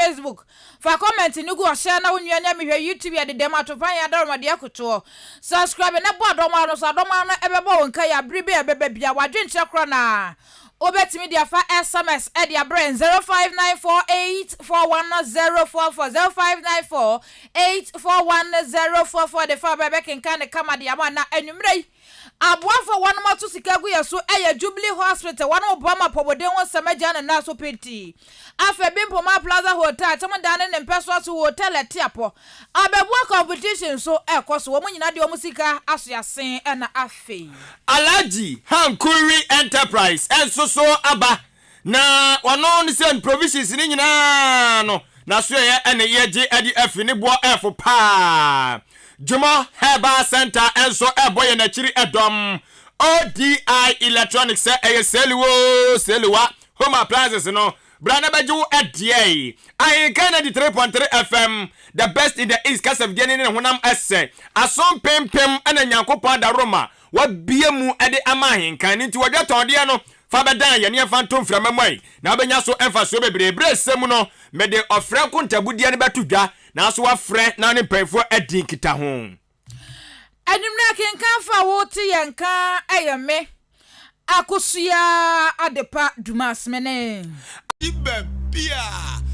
Facebook. Fa comment no gu ɔhyɛ na wo nua ne mehwɛ YouTube yɛ dedam atopan yɛ adarɔmɔdeɛ kotoɔ. Subscribe na bɔ adɔm ano so adɔm ano ɛbɛbɔ wo nka yɛ abere bi a ɛbɛba bia wadwenkyerɛ korɔ naa wobɛtumi de afa SMS ɛde abrɛ 0594841044, 0594841044 de fa bɛbɛkenka ne kama de ama. Na anwummerɛ yi aboafo wɔnom ato sika gu yɛ so ɛyɛ Jubilee Hospital, wɔnom boa ma pɔmɔden ho nsɛm agya ne nan so penti. Afei bi Mpoma Plaza Hotel, Kyɛm ne mpɛ so aso hotel ɛte apɔ abɛboa competition so ɛkɔ so, wɔn nyinaa de wɔn sika aso asen. Ɛna afei Alhaji Hankuri Enterprise ɛnso so aba na ɔno ne sɛ provisions ne nyinaa no n'asoɛyɛ ɛne yɛgye ɛde afi ne boɔ ɛfo paa. Dwuma Herbal Center ɛnso ɛbɔ yɛn akyiri ɛdɔm. Odi Electronics sɛ ɛyɛ seliwo seliwa home appliances no bra na bɛgye wo ɛdeɛ yi. Ahenka 93.3 FM, the best in the East, kasafidie ne ne honam ɛsɛ aso mpempem ɛna Nyankopɔn adaroma wabie mu ɛde ama ahenkan ne nti wɔdwa tɔndeɛ no fa bɛdan yɛne yɛmfa nto mframa mu ayi na wobɛnya so ɛmfasoɔ bebree. Berɛ sɛ mu no mede ɔfrɛ nkontabudeɛ no bɛto dwa, nanso wafrɛ na ne mpanyinfoɔ adi nkita ho. Anwummerɛ kenkanfo a wote yɛn ka ɛyɛ me Akosua Adepa Dumasmene. Bia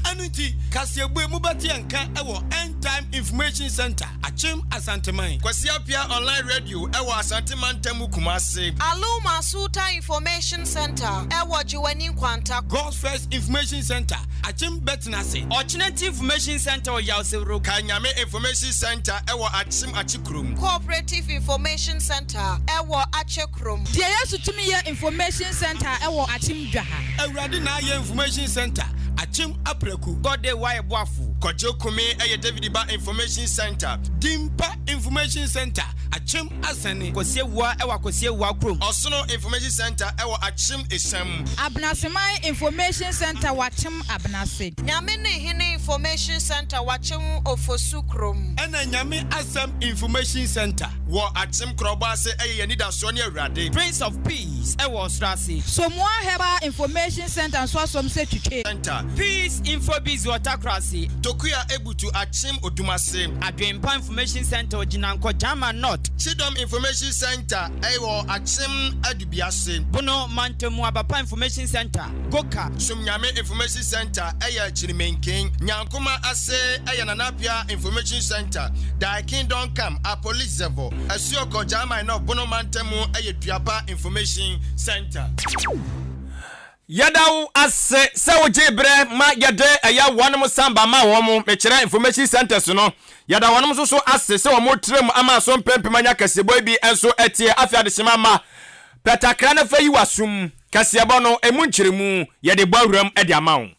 ɛno nti kaseɛbue mobɛte yɛn nka ɛwɔ End Time Information Center, Akyem Asanteman. Kwasi Apia Online Radio ɛwɔ Asante Mantam Kumase. Aluma Suta Information Center ɛwɔ Jiwani Nkwanta. God's First Information Center, Akyem Bɛtenase. Ɔkyenɛnti Information Center wɔ Yawsewuro. Kanyame Information Center ɛwɔ Akyem Akyekurom. Cooperative Information Center ɛwɔ Akyekurom. Deɛ Yesu Tumi Yɛ Information Center ɛwɔ Akyem Dwaha. Awurade Na Ayɛ Information Center, Akyem Apraku. Gɔde Wayɛ Boafo. Kɔgye Kumi ɛyɛ David Ba Information Center. Dimpa Information Center, Akyem Asɛne. Kɔsiewua ɛwɔ Akɔsiewua kurom. Ɔsono Information Center ɛwɔ Akyem Esam. Abenaseman Information Center wɔ Akyem Abenase. Nyame Ne Hene Information Center, Wakyem Ofosu kurom. Ɛna Nyame Asɛm Information Center wɔ Akyem Korɔbɔ ase ɛyɛ yɛn nidasoɔ ne Awurade. Prince of Peace ɛwɔ ɔsoro ase. Somua Herbal Information Center nso asom sɛ twitwe. Center. Peace Infobiz wɔ Takorase. Tokua Ebutu, Akyem Odumase. Adwempa Information Center wɔ Gyinankɔ Jama North. Chidom Information Center ɛwɔ Akyem Adubiase. Bono Mantamu Abapa Information Center, Goka. Sumnyame Information Center ɛyɛ Kyirimenken. Nyankoma ase ɛyɛ Nanapia Information Center. Thy Kingdom Come, Apolizevo. Asuokɔ German na Bono Mantamu ɛyɛ Duaba Information Center. Yɛda wo ase sɛ wogye berɛ ma yɛde ɛyɛ wɔnom samba ma wɔn mo mekyerɛ information centers no. Yɛda wɔnom nso so ase sɛ wɔn tire mu ama so mpempem anya kɛseɛbɔ bi nso atie. Afei adehyema ma pɛtakra no fa yi wasum kɛseɛbɔ no emu nkyerɛmu yɛde bɔ awuram de ama wo.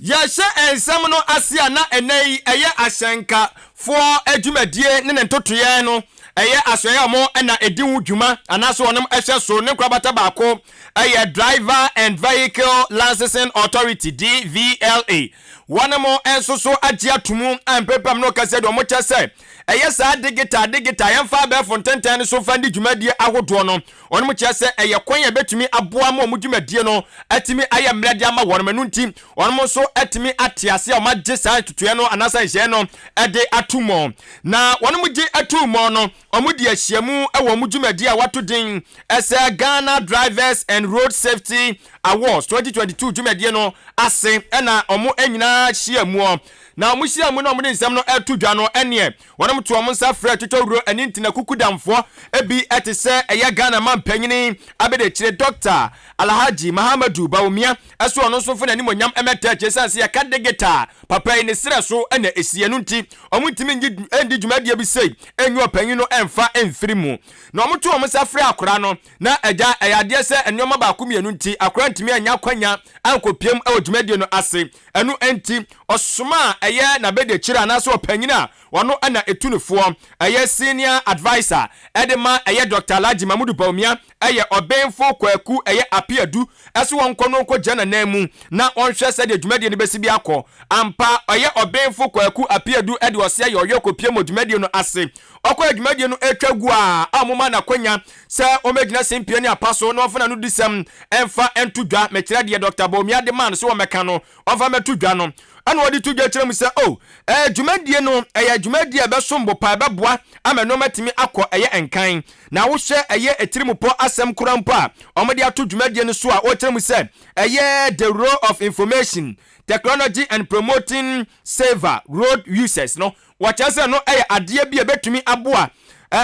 Yɛhyɛ nsɛm no ase a, na ɛnɛ yi ɛyɛ ahyɛnkafoɔ adwumadie ne ne ntotoeɛ no ɛyɛ asoɛeɛ a wɔn ɛna ɛdi ho dwuma anaasɛ wɔnom ɛhyɛ so ne nkorabata baako ɛyɛ Driver and Vehicle Licensing Authority, DVLA. Wɔnom nso so agye ato mu a mpempem no kasa de wɔn kyɛ sɛ ɛyɛ saa digital yɛmfa abɛɛfo ntɛntɛn no so fa di dwumadie ahodoɔ no. Wɔnom kyerɛ sɛ ɛyɛ kwan a ɛbɛtumi aboa ma wɔn dwumadie no atumi ayɛ mmerɛ de ama wɔn. Ɛno nti wɔnom nso atumi ate ase a wɔn agye saa ntotoeɛ no anaasɛ nhyɛn no ɛde ato mu. Na wɔnom gye ato mu no, wɔn di ahyiamu wɔ wɔn dwumadie a wato din ɛsɛ Ghana Drivers and Road Safety Awards 2022 dwumadie no ase, ɛna wɔn nyinaa hyia mu. Na wɔn hyia mu na wɔn de nsɛm no ɛto dwa no, ɛneɛ wɔn to wɔn nsa frɛ twitwa ɛne ntina kukudamfoɔ ebi ɛte sɛ ɛyɛ Ghana man panyini abɛdekyire Dr Alhaji Mahamadu Bawumia ɛso ɔno nso fo n'anim onyam ɛmɛtɛ akyire sane sɛ yɛka digital papa yi ne serɛ so ɛna esie no nti wɔn ntumi ndi dwumadie bi sei enyi ɔpanyin no ɛmfa ɛmfiri mu. Na wɔn to wɔn nsa frɛ akora no na agya ɛyɛ adeɛ sɛ nneɛma baako mmienu nti akora ntumi anya kwanya ankɔpiem ɛwɔ dwumadie no ase. Ɛno nti ɔsoma a ɛyɛ n'abɛdekyire anaasɛ ɔpanyin a ɔno ɛna etu ne foɔ ɛyɛ senior adviser ɛde ma ɛyɛ Dr Alhaji Mahmudu Bawumia, ɛyɛ Ɔbɛnfo Kwaku ɛyɛ Apiadu, ɛso wɔn nkɔ no nkɔ gyina n'anan mu na wɔnhwɛ sɛdeɛ dwumadie no bɛsi bi akɔ. Ampa, ɔyɛ Ɔbɛnfo Kwaku Apiadu ɛde ɔseɛ yɛ ɔyɛ kɔpie mu dwumadie no ase. Ɔkɔɛ dwumadie no retwa gu a, a wɔma no akwanya sɛ ɔmmɛgyina simpie ne apa so na ɔmfa n'anodisɛm mfa nto dwa. Mekyerɛ deɛ Dɔkta Bawumia de maa no sɛ ɔmmɛka no, ɔmfa mmɛto dwa no. Ɛna ɔde to dwa kyerɛ mu sɛ, Oh, ɛɛ, dwumadie no, ɛyɛ dwumadie a ɛbɛsom bo paa, ɛbɛboa ama nneɛma atumi akɔ ɛyɛ nkan. Na wohwɛ ɛyɛ atirimupɔ asɛm koraa mpo a wɔde ato dwumadie no so a, ɔkyerɛ mu sɛ ɛyɛ The Role of Information Technology and Promoting Safer Road Users no, Wɔkyerɛ sɛ ɛno yɛ adeɛ bi a ɛbɛtumi aboa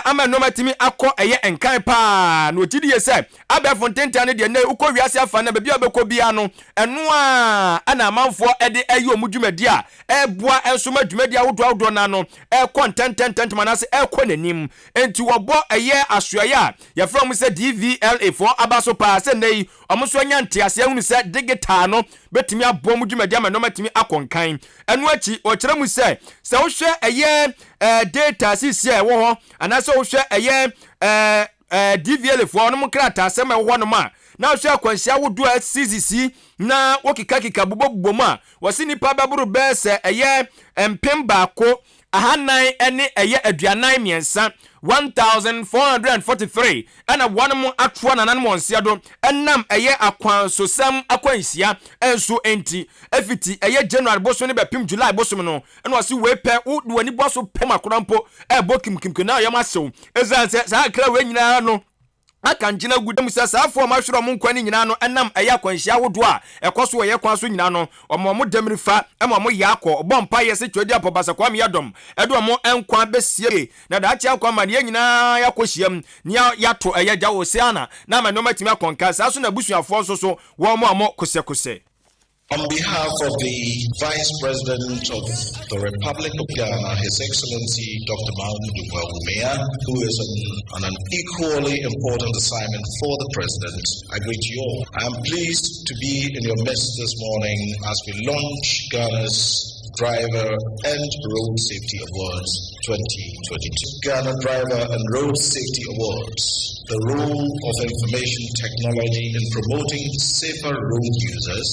ama nneɛma atumi akɔ ɛyɛ nkan paa. Na wɔgye die sɛ abɛɛfo ntentan no deɛ nnɛ wokɔ wiase afa no baabi a wobɛkɔ biara no, ɛno ara na amanfoɔ de ɛyɛ wɔn dwumadi a ɛboa nso ma dwumadi ahodoɔ ahodoɔ no ano ɛkɔ ntɛntɛntɛntɛm anaasɛ ɛkɔ n'anim. Enti wɔbɔ ɛyɛ asoɛeɛ a yɛfrɛ wɔn sɛ DVLA foɔ aba so paa sɛ nnɛ yi wɔn nso anya nteaseɛ ahunu sɛ digital no bɛtumi aboa wɔn dwumadi ama nneɛma atumi akɔ nkan. Ɛno akyi, ɔkyerɛ mu sɛ, sɛ wohwɛ ɛyɛ ɛɛ data sisi a ɛwɔ hɔ anaasɛ wohwɛ ɛyɛ ɛɛ ɛɛ DVLA foɔ wɔn nkrataasɛm a ɛwɔ hɔnom a, na wohwɛ akwanhyia ahodoɔ a asisisisi na wokekakeka bobɔbobɔ mu a, wɔse nnipa bɛboro bɛyɛ sɛ ɛyɛ 1000 443 1,443 ɛna wɔnom atoa nananom wɔn nseɛ do ɛnam ɛyɛ akwansosɛm akwanhyia nso nti. Ɛfiti ɛyɛ January bosom ne bɛpem July bosom no ɛna ɔse wei pɛ wo de w'ani bɔ so pɛ ma kora mpo ɛbɔ kimkimkim na ɔyam ahyew ɛsiane sɛ saa akra wei nyinaa no aka nkyene agu mu sɛ saa afoɔ a wɔahwere wɔn nkwa no nyinaa no nam ɛyɛ akwanhyia ahodoɔ a ɛkɔ so wɔ yɛn kwan so nyinaa no, wɔma wɔn da mirifa ma wɔn yɛ akɔ, bɔ mpaeɛ sɛ Tweaduampɔ Basa Kwame Yiadom de wɔn nkwa bɛsie na daakye akɔ ama yɛn nyinaa yɛakɔ hyiam na yɛato ɛyɛ gya Hosiana na ama nneɛma atumi akɔ nka, saa nso na abusuafoɔ nso so wɔn a wɔkosɛkosɛ. On behalf of the Vice President of the Republic of Ghana, His Excellency Dr. Mahamudu Bawumia, who is on, on an equally important assignment for the President, I greet you all. I am pleased to be in your midst this morning as we launch Ghana's Driver and Road Safety Awards 2022. Ghana Driver and Road Safety Awards, the role of information technology in promoting safer road users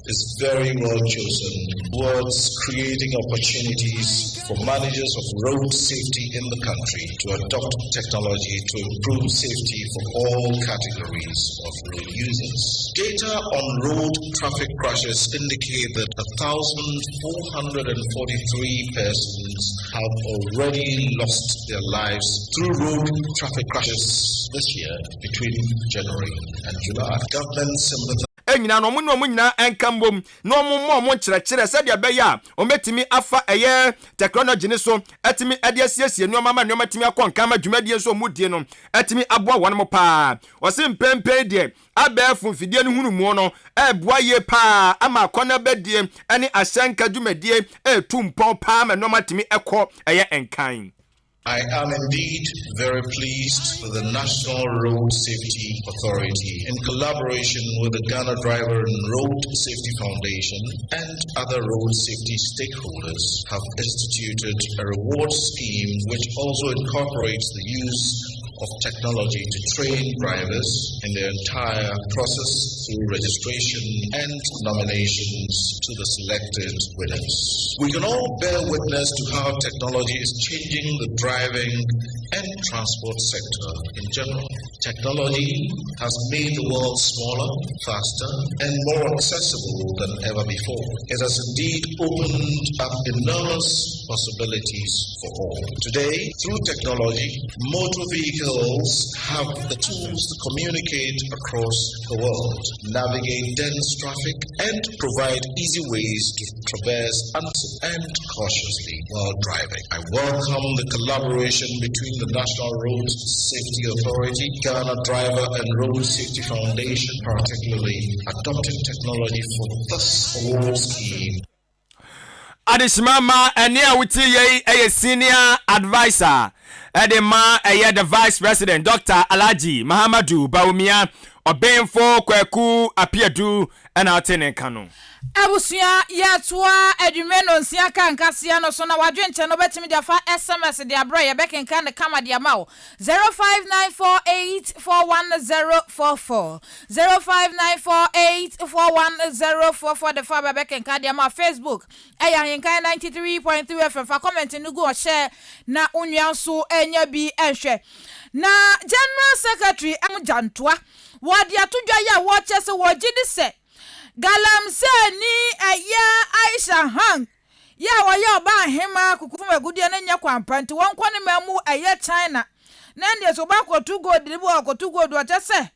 is very well chosen towards creating opportunities for managers of road safety in the country to adopt technology to improve safety for all categories of road users. Data on road traffic crashes indicate that 1,443 persons have already lost their lives through road traffic crashes this year between January and July. Government sympathy nyinaa no, wɔn ne wɔn nyinaa nka mbom na wɔn mma wɔn nkyerɛkyerɛ sɛdeɛ ɛbɛyɛ a wɔbɛtumi afa ɛyɛ technology no so atumi de asiesie nneɛma ama nneɛma atumi akɔ nkan ma dwumadie nso a wɔdie no atumi aboa wɔn paa. Ɔse mpɛnpɛn deɛ abɛɛfo mfidie no hunumu no ɛreboa yie paa ama akɔneabadie ne ahyɛnka dwumadie ɛretu mpɔn paa ma nneɛma atumi ɛkɔ ɛyɛ nkan. I am indeed very pleased that the National Road Safety Authority, in collaboration with the Ghana Driver and Road Safety Foundation and other road safety stakeholders, have instituted a reward scheme which also incorporates the use of technology to train drivers in their entire process through registration and nominations to the selected winners. We can all bear witness to how technology is changing the driving and transport sector in general. Technology has made the world smaller, faster, and more accessible than ever before. It has indeed opened up enormous possibilities for all. Today, through technology, motor vehicles have the tools to communicate across the world, navigate dense traffic, and provide easy ways to traverse and cautiously while driving. I welcome the collaboration between the National Road Safety Authority, Ghana Driver and Road Safety Foundation, particularly adopting technology for this award scheme. Adehyema ma ɛne a wotie yei yɛ Senior Adviser de ma ɛyɛ the Vice President Dr. Alhaji Mahamadou Bawumia, Ɔbenfo Kwaku Apiadu na ɔte ne nka no. Abusua, yɛtoa adwummere nnɔnsia ka nkaseɛ no so na w'adwenkyerɛ no wobɛtumi de afa SMS de abrɛ yɛbɛkenkan no kama de ama wo 0594841044 0594841044 de fa aba bɛkenkan de ama wo. Facebook ɛyɛ Ahenkan 93.3 FM fa comment no gu hɔ hyɛ na wo nua nso nya bi nhwɛ. Na General Secretary Gyantoa wɔde ato dwa yi a wɔkyerɛ sɛ wɔgye di sɛ Galamsey-ni ɛyɛ Aisha Hang yi a ɔyɛ ɔbaa ahemaa koko fam agudeɛ no nyɛ kwan pa nti wɔnkɔ ne man mu ɛyɛ China na ɛndeɛ sɛ ɔbɛkɔto gold no bi wɔ ɔkɔto gold ɔkyɛ sɛ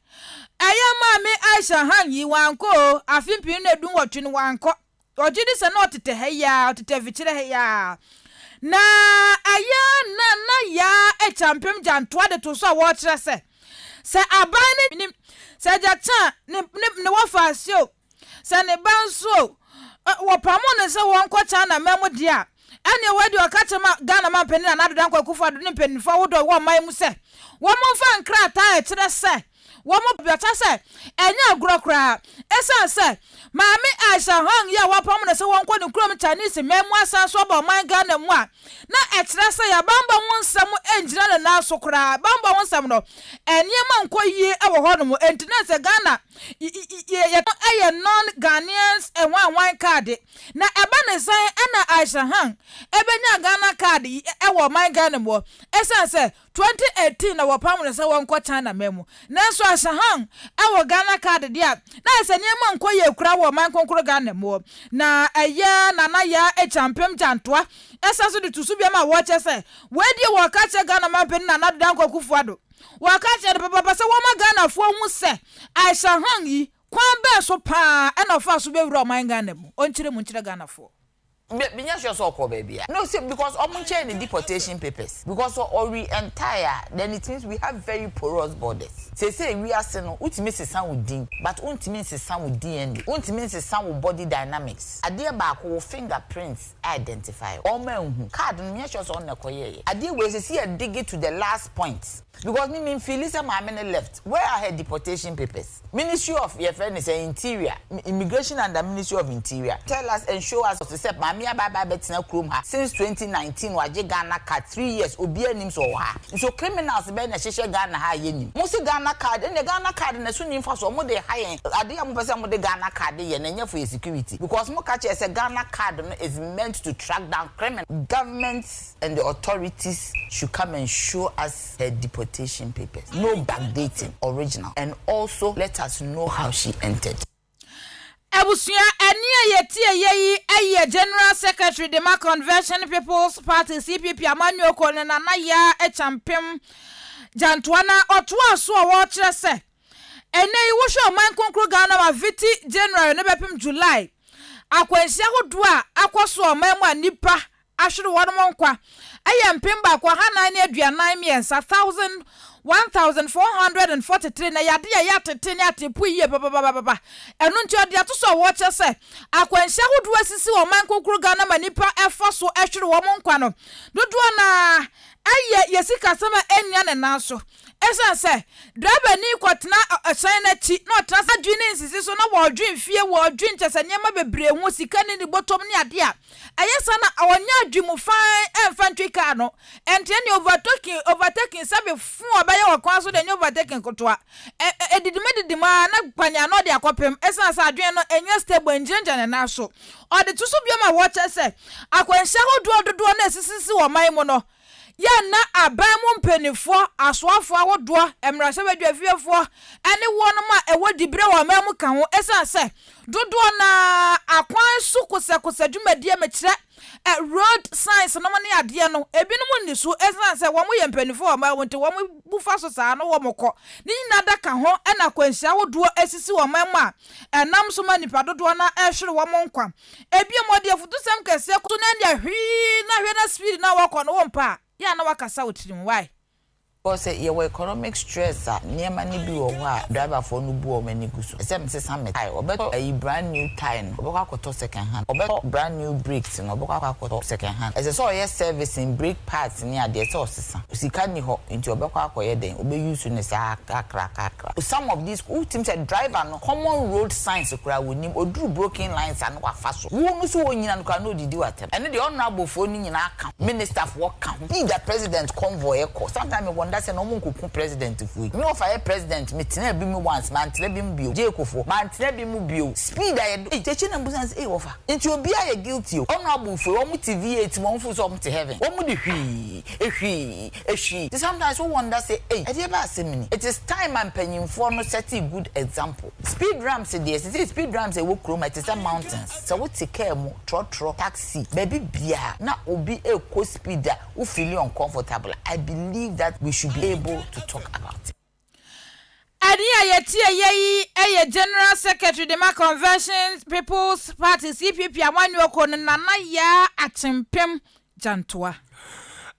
ɛyɛ maame Aisha Hang yi wankɔ o afe 2018 no wankɔ. Ɔgye di sɛ na ɔtetɛ ha yi ara, ɔtetɛ afikyire ha yi ara. Na ɛyɛ na na Yaa Acheampem Gyantoa de to so a wɔrekyerɛ sɛ, sɛ aban no nim sɛ Gyakye a ne ne ne wɔfa ase o, sɛ ne ba nso o, wɔpamoo no sɛ wɔnkɔ China man mu deɛ a, ɛnneɛ wei deɛ ɔka kyerɛ ma Ghana manpanin Nana Addo Dankwa Akufo-Addo ne mpanimfoɔ ahodoɔ a ɛwɔ ɔman mu sɛ wɔmfa nkrataa a ɛkyerɛ sɛ Wɔbɛka sɛ, Ɛnyɛ agorɔ koraa. Esiane sɛ Maame Aisha Huang yi a wɔapam no sɛ wɔnkɔ ne kurom Chinese man mu asan so aba ɔman Ghana mu a, na ɛkyerɛ sɛ yɛn bammɔ ho nsɛm ngyina ne nan so koraa. Bammɔ ho nsɛm no, nneɛma nkɔ yie wɔ hɔnom. Enti na sɛ Ghana yɛ yɛ non-Ghanaians hwanhwan kaade. Na ɛba ne sɛn na Aisha Huang bɛnya Ghana card yi wɔ ɔman Ghana mu hɔ? Esiane sɛ 2018 na wɔpam no sɛ wɔnkɔ China man mu. Nanso Asahan wɔ Ghana card deɛ a, na ayɛ sɛ nneɛma nkɔ yie koraa wɔ ɔman kronkron Ghana mu. Na ɛyɛ Nana Yaa Acheampem Gyantoa san so de to so biom a wɔkyerɛ sɛ wei deɛ wɔka kyerɛ Ghana manpanin Nana Addo Dankwa Akufo-Addo. Wɔka kyerɛ no papaapa sɛ wɔma Ghanafoɔ hu sɛ Aisha yi, kwan bɛn so paa na ɔfaa so bɛwura ɔman Ghana mu? Ɔnkyerɛ mu nkyerɛ Ghanafoɔ. Me me nyɛ sure sɛ ɔkɔɔ baabi a. No sɛ because ɔmo nkyɛɛ ne deportation papers because sɛ ɔ re enter a then it means we have very porous borders. Seesei wiase no wotumi sesa wo din but wontumi nsesa wo DNA, wontumi nsesa wo body dynamics. Adeɛ baako wo finger prints identify wo. Ɔmo anhu. Card no menyɛ sure sɛ ɔno na ɛkɔyɛɛyɛ. Adeɛ wei sɛ sɛ yɛ dig to the last point because me me nfeeli sɛ maame no left. Where are her deportation papers? Ministry of yɛfrɛ no sɛn interior, immigration under ministry of interior tell us and show us sɛ maame aba aba abɛtena kurom ha since 2019 wagye Ghana card 3 years obiara nnim sɛ ɔwɔ ha nso criminals bɛn na ɛhyehyɛ Ghana ha a yɛnnim. Mo se Ghana card ɛnneɛ Ghana card na ɛso nni mfasoɔ mo de ha yɛn adeɛ a mo pɛ sɛ mo de Ghana card yɛ no ɛnyɛ for yɛ security because mo ka kyerɛ sɛ Ghana card no is meant to track down criminal. Government and the authorities should come and show us her deportation papers no backdating original and also let us know how she entered. Abusua, ɛnne a yɛtieeɛ yi yɛ General Secretary de ma Convention People's Party, CPP, amanyɔkuo no, Nana Yaa Acheampem Gyantoa, na ɔtoaa so a ɔrekyerɛ sɛ, ɛnnɛ yi wohwɛ ɔman kronkron Ghana ma fiti January no bɛpem July, akwanhyia ahodoɔ a akɔ so ɔman mu a nnipa ahwere wɔn nkwa yɛ 1443, 1,1443, na ɛyɛ ade a ɛyɛ atete ne ateepo yie papapapapa. Ɛno nti ɔde ato so a wɔkyerɛ sɛ akwanhyia ahodoɔ asisi wɔ ɔman kronkron Ghana ma nnipa fa so hwere wɔn nkwa no, dodoɔ no ara yɛ yɛn sikasɛm a ɛnnyina ne nan so. Esiane sɛ drabani kɔtena hyɛn no akyi na ɔtena ase adwene ne nsisi so na wɔredwen fie, wɔredwen kyerɛ sɛ nneɛma bebree ho, sika ne ne bɔtɔm ne ade a, ɛyɛ saa na ɔnyɛ adwene mu fann mfa ntwi kaa no. Ɛnte ɛnneɛ overtaking, overtaking sɛbe fo a ɔbɛyɛ wɔ kwan so deɛ ɛnyɛ overtaking ketewa. Ɛ, ɛ, ɛdidim adidim ara na kwanea na ɔde akɔpem esiane sɛ adwene no ɛnyɛ stable, ɛngyinagyina ne nan so. Ɔde to so bio ma wɔkyerɛ sɛ akwanhyia ahodoɔ dodoɔ no a ɛsisisisi wɔ ɔman mu no, Yɛ na aban mu mpaninfoɔ, asoafoɔ ahodoɔ, mmarahyɛbadwafiefoɔ ne wɔnom a ɛwɔ diberɛ wɔ ɔman mu ka ho ɛsiane sɛ dodoɔ no ara akwan so kosɛkosɛ dwumadie mekyerɛ road signs nom ne adeɛ no ebinom nni so ɛsiane sɛ wɔn yɛ mpaninfoɔ wɔ ɔman mu nti wɔn bu fa so saa no wɔn kɔ ne nyinaa da ka ho na akwanhyia ahodoɔ asisi wɔ ɔman mu a ɛnam so ma nnipa dodoɔ no ara ɛhwere wɔn nkwa. Ebio wɔde afutusɛm kɛseɛ kɔ so na ɛndeɛ hwii na hwɛ na speed no a wɔkɔ no wompɛ a, yɛ a na wakasa wo tirim why? Because sɛ yɛwɔ economic stress a, nneɛma no bi wɔ hɔ a driverfoɔ no bu wɔn ani gu so. Ɛsɛ mesesa me tyre, ɔbɛtɔ ayi brand new tyre no, ɔbɛkɔ akɔtɔ second hand. Ɔbɛtɔ brand new brakes no, ɔbɛkɔ akɔ akɔtɔ second hand. Ɛsɛ sɛ ɔyɛ servicing, brake pads ne adeɛ, ɛsɛ ɔsesa. Sika nni hɔ nti ɔbɛkɔ akɔyɛ dɛn? Ɔbɛ use no saa kakra kakra. Some of these, wotumi sɛ driver no common road signs koraa wɔnnim, ɔduru broken lines a na wafa so. Wo no nso ɔnyina no koraa na ɔdidi w'atɛm. Ɛno deɛ honourable foɔ no nyinaa ka ho, minister foɔ ka ho. Speed a president convoy kɔ, sometimes me wonder sɛ na ɔmo nkoku president foɔ yi. Me wɔfa yɛ president, me tenaa bi mu once, mantena bi mu bio. Jayko foɔ, mantena bi mu bio. Speed a yɛde, ei, kyekye na mbusa no sɛ, ei wɔfa, nti obiara yɛ guilty o. Honourable foɔ yi, ɔmo te V8 mu, ɔmo feel sɛ ɔmo te heaven. Ɔmo de hwii, ehwii, ehwii. Nti sometimes wo wonder sɛ, ei, ɛdeɛ bɛ asɛm ni. It is time a mpanyinfoɔ no set good example. Speed ramps deɛ, sesei speed ramps a ɛwɔ kurom ha, ɛte sɛ mountains. Sɛ wote car mu, trɔtrɔ, taxi, baabi biara na obi rekɔ speed a, wo feeli uncomfortable a, I believe that we should be able to talk about it. Ɛnne a yɛtieeɛ yi yɛ General Secretary de ma Convention People's Party, CPP, amanyɔkuo no, Nana Yaa Akyempem Gyantoa.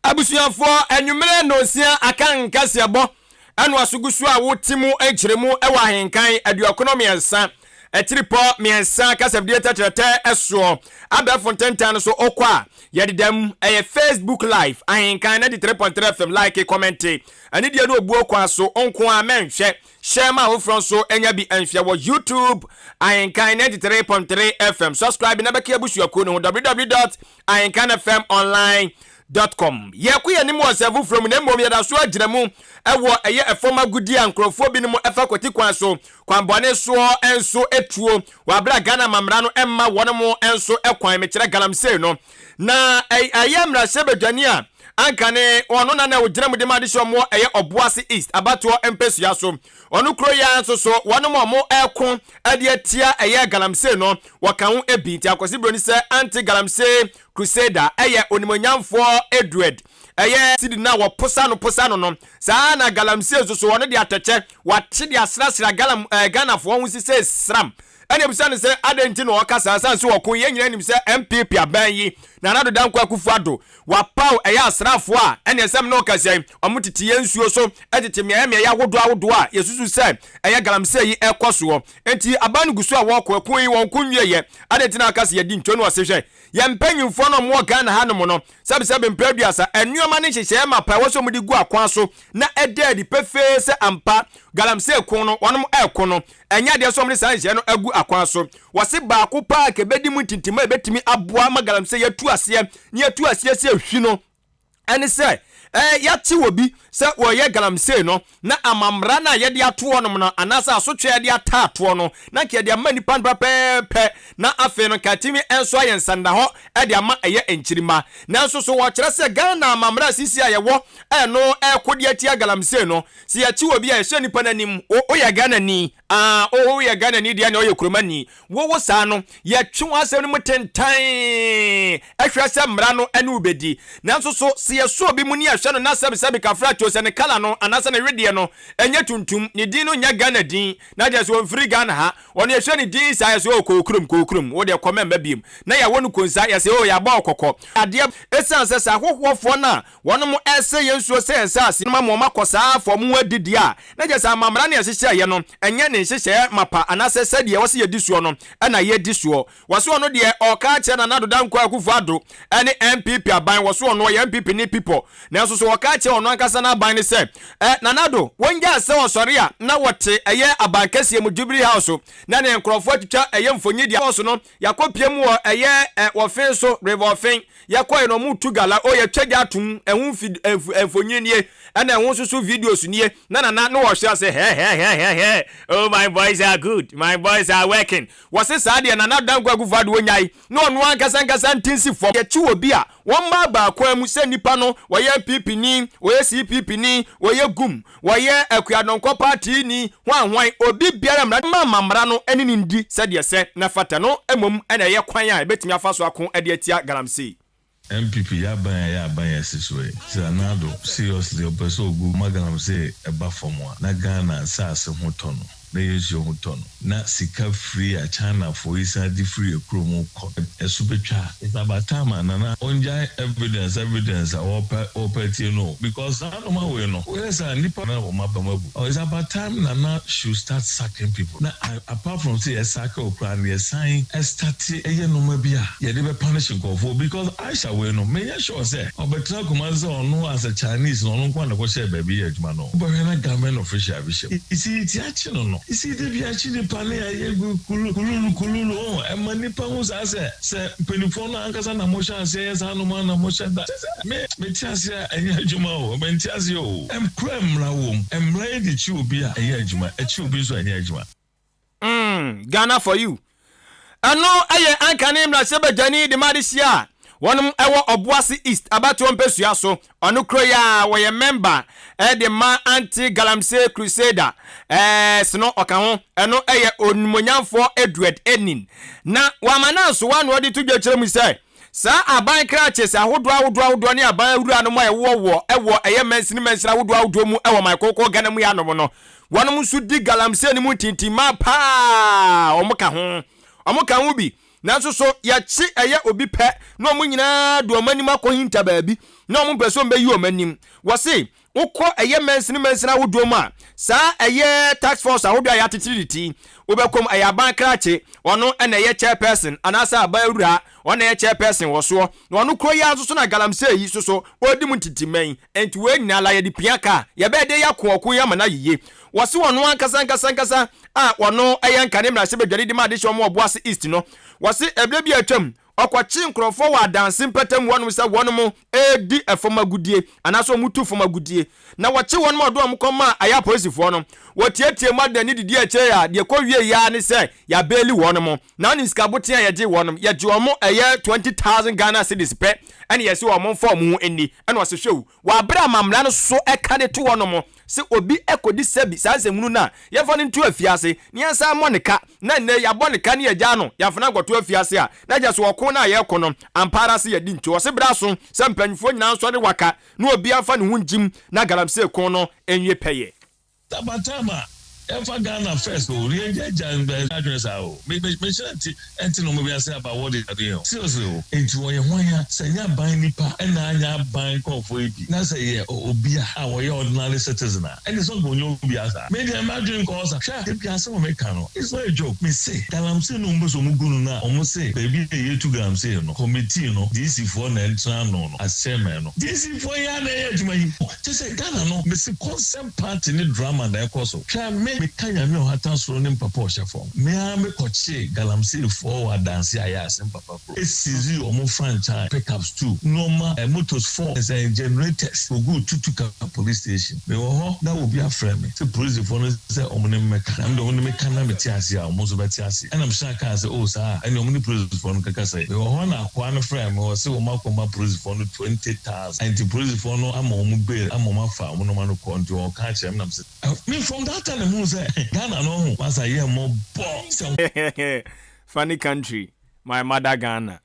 Abusuafoɔ, anwummerɛ nnɔnsia aka nkaseɛbɔ ɛna aso gu so a wote mu nkyerɛmu wɔ ahenkan 93 akyiripɔ 3 kasafidie tɛtrɛtɛ soɔ abɛɛfo ntentan no so okɔ a yɛdeda mu ɛyɛ Facebook live ahenkan 93.3 FM like kɔmɛnte anidie ne obuo kwan so nko a mɛnhwɛ hyɛ ma afoforɔ nso anya bi nhwɛ wɔ YouTube ahenkan 93.3 FM subscribe na bɛka abusuakuo no ho www.ahenkanfmonline dot com. Yɛkɔ yɛn anim wɔ nsɛm foforɔ mu na mmom yɛda so agyina mu wɔ ɛyɛ ɛfam agodie a nkurɔfoɔ binom fa kwati kwan so kwanbɔne soɔ nso tuo wɔ aberɛ a Ghana amammara no mma wɔn nso kwan, mekyerɛ galamsey no. Na ɛyɛ mmarahyɛbadwani a anka ne ɔno na na ɔgyina mu de ma adehyɛ wɔn ɛyɛ Ɔboase East abatoɔ mpɛsua so. Ɔno kuro yi ara nso so wɔnom a wɔreko de atia ɛyɛ galamsey no wɔka ho bi. Nti Akwasi Broni sɛ anti-galamsey Crusader yɛ onimuonyamfoɔ Edward ɛyɛ sidi no a wɔposa no posa no no saa ara na galamsey nso so wɔno de atɛkyɛ wɔate de asrasra galam ɛɛ Ghanafoɔ ho sisei sram ɛna ebisa no sɛ adɛn nti na ɔka saa sane sɛ ɔko yɛn nyinaa nim sɛ NPP aban yi Nana Addo Dankwa Akufo Addo wapaw ɛyɛ asraafoɔ a ɛne ɛsɛm no ɔka sɛ wɔn tete yɛn nsuo so tete mmeaeɛ mmeaeɛ ahodoɔ ahodoɔ a yɛsusu sɛ ɛyɛ galamsey yi ɛkɔ soɔ nti aban no gu so a wɔko ɛko yi wɔn ko nwieɛ adɛn nti na aka sɛ yɛdi ntwo no ɔse hwɛ Yɛn mpanyimfoɔ no a wɔwɔ Ghana hanom no, sɛbesɛbe mprɛ aduasa, nnoɔma ne nhyehyɛeɛ mapa a ɛwɔ sɛ wɔde gu akwan so na ɛda adi pefee sɛ ampa galamsey ko no wɔnom reko no, ɛnyɛ adeɛ sɛ wɔde saa nhyehyɛeɛ no agu akwan so. Wɔse baako paa a ɛbɛdi mu ntintim a ɛbɛtumi aboa ma galamsey atu aseɛ na yɛatu aseɛ sɛ hwi no, ɛne sɛ eh, yɛate obi sɛ wɔreyɛ galamsey no, na ama mmara no a yɛde ato hɔnom no, anaasɛ asotwe a yɛde ataa toɔ no, na nka yɛde ama nnipa no pɛpɛɛpɛ, na afei no nka atumi nso ayɛ nsɛnnahɔ de ama ɛyɛ nkyirimma. Nanso so wɔkyerɛ sɛ Ghana amammerɛ a sisi a yɛwɔ ɛno ɛreko de atia galamsey no, sɛ yɛkye obi a yɛhyɛ nnipa no anim, wo woyɛ Ghanani, ah, wo woyɛ Ghanani deɛ na ɔyɛ kuromani, Wo wo saa no, yɛtwe w'asɛm no mu tentann hwɛ sɛ mmara no ne wo bɛdi. Nanso so sɛ yɛsɔ obi mu ne yɛhwɛ no na sɛbesɛbe kafra tuo sɛ ne kala no anaasɛ ne wedeɛ no nyɛ tuntum, ne din no nyɛ Ghana din, na kyerɛ sɛ ɔmfiri Ghana ha, ɔno yɛhwɛ ne din saa yɛsɛ oh kɔ wo kurom, kɔ wo kurom, wo deɛ kɔ mɛmma biom, na yɛwɔ no konsa yɛsɛ oh yɛabɔ wo kɔkɔ. Adeɛ, ɛsiane sɛ sɛ ahohoɔfoɔ no a Wɔnom ɛsɛ yɛn nsuo sɛ yɛn nsaase no ma wɔn akɔ saa afa wɔn ho adi deɛ a, na kyerɛ sɛ amammara no a yɛhyehyɛeɛ no ɛnyɛ ne nhyehyɛeɛ mapa anaasɛ sɛdeɛ ɛwɔ sɛ yɛdi soɔ no na yɛdi soɔ. Wɔse ɔno deɛ ɔreka akyerɛ Nana Addo Dankwa Akufo Addo ne NPP aban, wɔse ɔno ɔyɛ NPP ne pipɔ, nanso so ɔreka akyerɛ ɔno ankasa n'aban no sɛ eh, Nana Addo wɔngyaa sɛ ɔsɔre a na wɔte ɛyɛ aban kɛseɛ mu Jubilee House na ne nkorɔfoɔ atwitwa ɛyɛ mfonyin de akɔ so no Yɛakɔ pie mu wɔ ɛyɛ ɛ wɔfen so river ɔfen yɛkɔɛ no ɔmo tu gala o yɛtwa gya atom ɛho mfi mfonyin nie ɛna ɛho nso so videos nie na nana no wɔhwɛ ase hɛhɛhɛhɛhɛ oh my boys are good my boys are working wɔse saa deɛ Nana Dankwa Akufo Addo onyae na ɔno ankasa ankasa nte nsi fam yɛkye obi a wɔmma abaa kwan mu sɛ nipa no wɔyɛ NPP ni wɔyɛ CPP ni wɔyɛ gum Wɔyɛ Akuadɔnkɔ party ni hwan hwan, obi biara mmara ma ma mmara no ne no ndi sɛdeɛ ɛsɛ na ɛfata no mmom na ɛyɛ kwan a yɛbɛtumi afa so ako de atia galamsey. NPP yɛ aban a ɛyɛ aban a ɛsi so yi sɛ Nana Addo seriously ɔpɛ sɛ ɔgu ma galamsey ɛba fam a na Ghana nsaase ho tɔ no. na yɛn nsuo ho tɔ no, na sika firi a Chinafoɔ yi san de firi yɛn kurom kɔ no, ɛso bɛtwa a. It's about time a Nana ɔngyae evidence evidence a ɔɔpɛ ɔɔpɛ atie no o, because saa nnoɔma wei no, woyɛ saa a nnipa na wɔn abam abu. It's about time Nana should start sacking people. Na apart from sɛ yɛ sacke wo koraa no, yɛsan starte yɛ nnoɔma bi a yɛde bɛ punish nkurɔfoɔ because Aisha wei no, menyɛ sure sɛ ɔbɛtena Kumasi sɛ ɔno as a Chinese no ɔno nko ara na ɛkɔhyɛɛ baabi yɛ adwuma no. Wobɛhwɛ na government official bi hyɛ mu. Isi ti akye no no. Isi da bi akye nipa ne ayɛ gu kululu kululu oh ɛma nipa hu saa sɛ sɛ mpaninfoɔ no ankasa na mohyɛ aseɛ yɛ saa nom a na mohyɛ da kyɛ sɛ me mete aseɛ a ɛnyɛ adwuma o mente aseɛ o. Ɛmkura mmra wom mmra yi de kye obi a ɛyɛ adwuma ɛkye obi nso a ɛnyɛ adwuma. Mm, Ghana for you. Ɛno yɛ ankane mmarahyɛbadwani de ma adehyeɛ a wɔnom ɛwɔ Ɔboase East abatoɔ mpɛsua so. Ɔno kuro yi a wɔyɛ mɛmba de ma Anti Galamsey Crusader ɛɛ no ɔka ho. Ɛno yɛ Onimonyamfoɔ Edward Enin. Na wama no ansowa na ɔde to dwa kyerɛ mu sɛ Saa aban krakyes ahodoɔ ahodoɔ ahodoɔ ne aban awuranom a ɛwowɔ wɔ wɔ ɛyɛ mansini mansini ahodoɔ ahodoɔ mu wɔ man kronkron Ghana mu yi anom no, wɔnom nso di galamsey no mu ntintimmaa paa, wɔn ka ho, wɔn ka ho bi. Nanso so yɛkye ɛyɛ obi pɛ na wɔn nyinaa de wɔn anim akɔhinta baabi na wɔn mpɛ sɛ wɔn bɛyi wɔn anim. Wɔse Wokɔ ɛyɛ mansini mansini ahodoɔ mu a, saa ɛyɛ task force ahodoɔ a yɛatetere ne ti, wobɛkɔ mu, ɛyɛ aban krakye, ɔno na ɛyɛ chairperson anaasɛ aban awura, ɔno na ɛyɛ chairperson wɔ soɔ, na ɔno koro yi ara nso so na galamsey yi nso so ɔredi mu ntintimma yi. Enti wei nyinaa la yɛde pia ka a, yɛbɛyɛ dɛn yɛako ɔko yi ama no ayɛ yie? Wɔse ɔno ankasa ankasa ankasa a ɔno ɛyɛ nkane mmarahyɛbadwani de ma adehyeɛ wɔn wɔ Obuasi East no, wɔse ɛberɛ bi a atwam, Ɔkɔkyee nkurɔfoɔ wɔ adanse mpɔtam hɔnom sɛ wɔnom redi fam agodie anaasɛ wɔn tu fam agodie. Na wɔkye wɔnom a wɔde wɔn kɔmaa ayɛ apolisifoɔ no. Wɔtiatia mu adanni didi akyire a deɛ ɛkɔ wieɛ ara ne sɛ yɛabeeli wɔnom. Na wonim sika boten a yɛgyee wɔnom? Yɛgyee wɔn ɛyɛ 20,000 Ghana cedis pɛ ɛna yɛse wɔn mfa wɔn ho nni. Ɛna ɔse hwɛ o, wɔ aberɛ a mammara no so ɛka de to hɔnom sɛ obi kɔdi sɛbi saa nsɛmhunu no a, yɛmfa no nto afiase na yɛnsan mmɔ ne ka. Na nnɛ yɛabɔ ne ka ne yɛagyaa no, yɛamfa no ankɔto afiase a, na kyerɛ sɛ ɔko no a yɛreko no, ampa ara sɛ yɛadi nti. Ɔse berɛ aso sɛ mpanyimfoɔ nyinaa nsɔre waka na obiara mfa ne ho ngyim na galamsey ko no nwie pɛyɛ. Taba time a yɛnfa Ghana first o yɛn gya gya adwene saa o me me me hyɛ nte ɛnte nnoɔma bi ase about what they are doing o seriously o nti wɔyɛ hwan a sɛ nyɛ aban nipa ɛna anyɛ aban nkorɔfoɔ yi bi na sɛ yɛ obi a a wɔyɛ ordinary citizen a ɛne sɛ ɔnka ɔnyɛ obiara saa. Me deɛ m'adwene nkɔ hɔ saa. Hwɛ da biara asɛm a meka no it's not a joke. Me se galamsey no wɔn pɛ sɛ wɔn gu no no a wɔn se baabi a yɛtu galamsey no committee no DC foɔ na ɛntena ano no as chairman no. DC foɔ yi ara na ɛyɛ adwuma yi. Kyerɛ sɛ Ghana no me se concert party ne drama na ɛkɔ so. Hwɛ me meka Nyame ɔhata soro ne mpapa ɔhyɛ fam. Me ara me kɔ kyee galamsey foɔ wɔ adanse ayɛ ase mpapa kuro. Esizii wɔn franchise, pickups two, nnoɔma, motos four, ɛsɛn generators kɔguu Tutuka police station. Mewɔ hɔ na obi afrɛ me sɛ polisifoɔ no sɛ wɔn ne me mmɛka na me deɛ wɔn ne me ka na mete aseɛ a wɔn nso bɛte aseɛ. Ɛna mehyɛɛ kaa sɛ oh saa a ɛnneɛ wɔn ne polisifoɔ no nkɛka sɛ mewɔ hɔ na akoa no frɛɛ me ɔse wɔn akɔma polisifoɔ no 20,000 nti polisifoɔ no ama wɔn bail ama wɔn afa wɔn nnoɔma no kɔ nti ɔɔka akyerɛ me na mese Me from that time na mehuu sɛ Ghana no ho masa yɛ mmɔbɔ sɛ. Funny country my mother Ghana.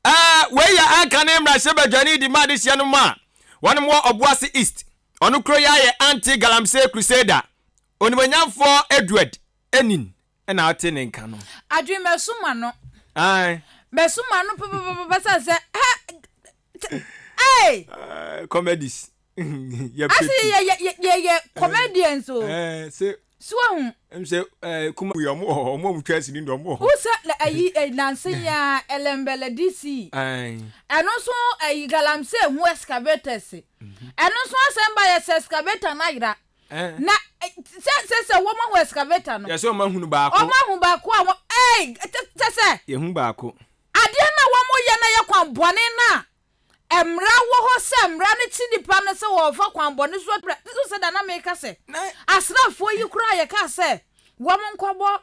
Eh, wei yɛ anka ne mmarahyɛbadwani di ma adehyeɛ no mu a wɔnom wɔ Ɔboase East. Ɔno kuro yi ayɛ anti galamsey crusader. Onimuonyamfoɔ Edward Enin na ɔte ne nka no. Adwene mɛso m'ano. Ae. Mɛso m'ano papapapa sɛ sɛ ha hey. Comedies. Yɛ Ase yɛ yɛ yɛ yɛ yɛ comedians o. Eh, se. So ahu. Em sɛ eh kuma yɛ ɔmo wɔ hɔ ɔmo a ɔmo twa sini no ɔmo wɔ hɔ. Wo sɛ na ayi eh, nansa yi ara Elembele DC. Ae. Ɛno nso ayi galamsey ho excavators. Ɛno nso asɛm ba yɛ sɛ excavator no ayera. Na sɛ sɛ sɛ wɔn ahu excavator no. Yɛ sɛ wɔn ahunu baako. Wɔn ahu baako a wɔn ɛy kyɛ sɛ. Yɛhu baako. Adeɛ no a wɔn yɛ no yɛ kwan bɔne no a mmara wɔ hɔ sɛ mmara no kyi nipa no sɛ wɔfa kwan bɔne so. So sɛ da na meka sɛ asraafoɔ yi koraa yɛkaa sɛ wɔn nkɔbɔ.